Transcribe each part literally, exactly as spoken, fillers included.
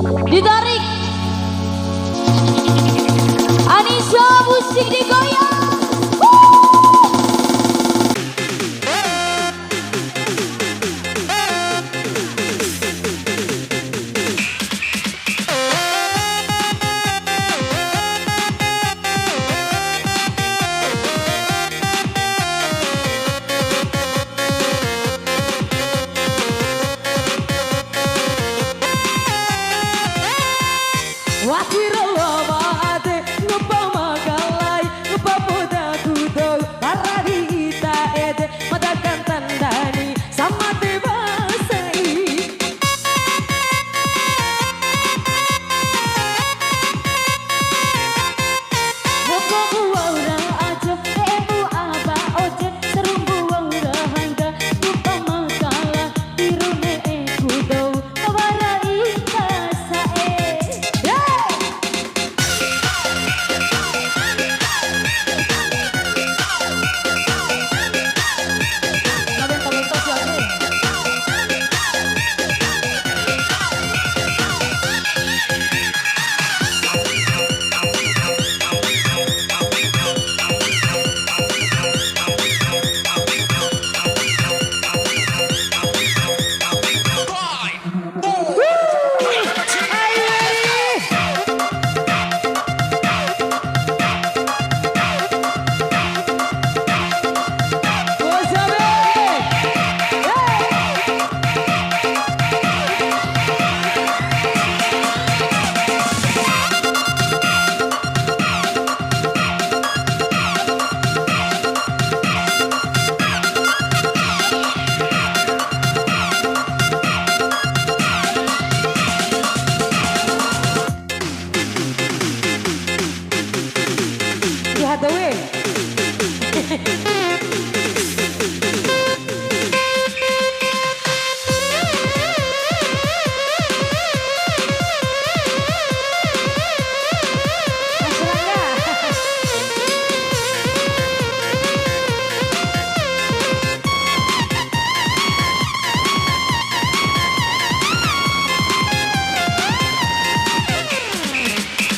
Ditarik. Anisha, musik digoyang. Wati ro loa made, ngupa makalai, ngupa poda ku dou, wara di ita ede, mada kantandani, sama te basai. Woko wa'ura ajo, ne'emu aba oje, sarumbu wa'ura hangga, ngupa makala, tiru ne'eku dou, wara ita sa'e. Yeay! Di hadawe.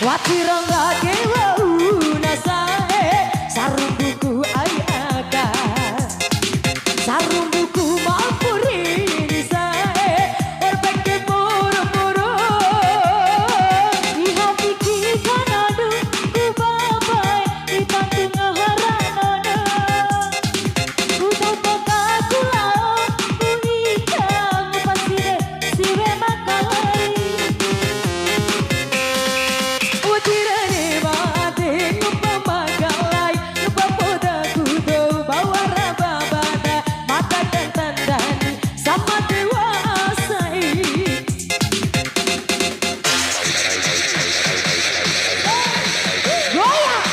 Wati ra ndake wa'una sa'e, sarumbuku ai aka. Sarumbuku ma mpuri ni sa'e, wa'ur peke poro-poro. Iha fiki kanadu ku babae, iha tunga hara nono. Ku bau toka ku lao, ku ika mu pasire, siwe makalai. Utirane made ngupa makalai, ngupa poda ku dou, bawara babada, mata kantandani, sama dewa asai. Goyang.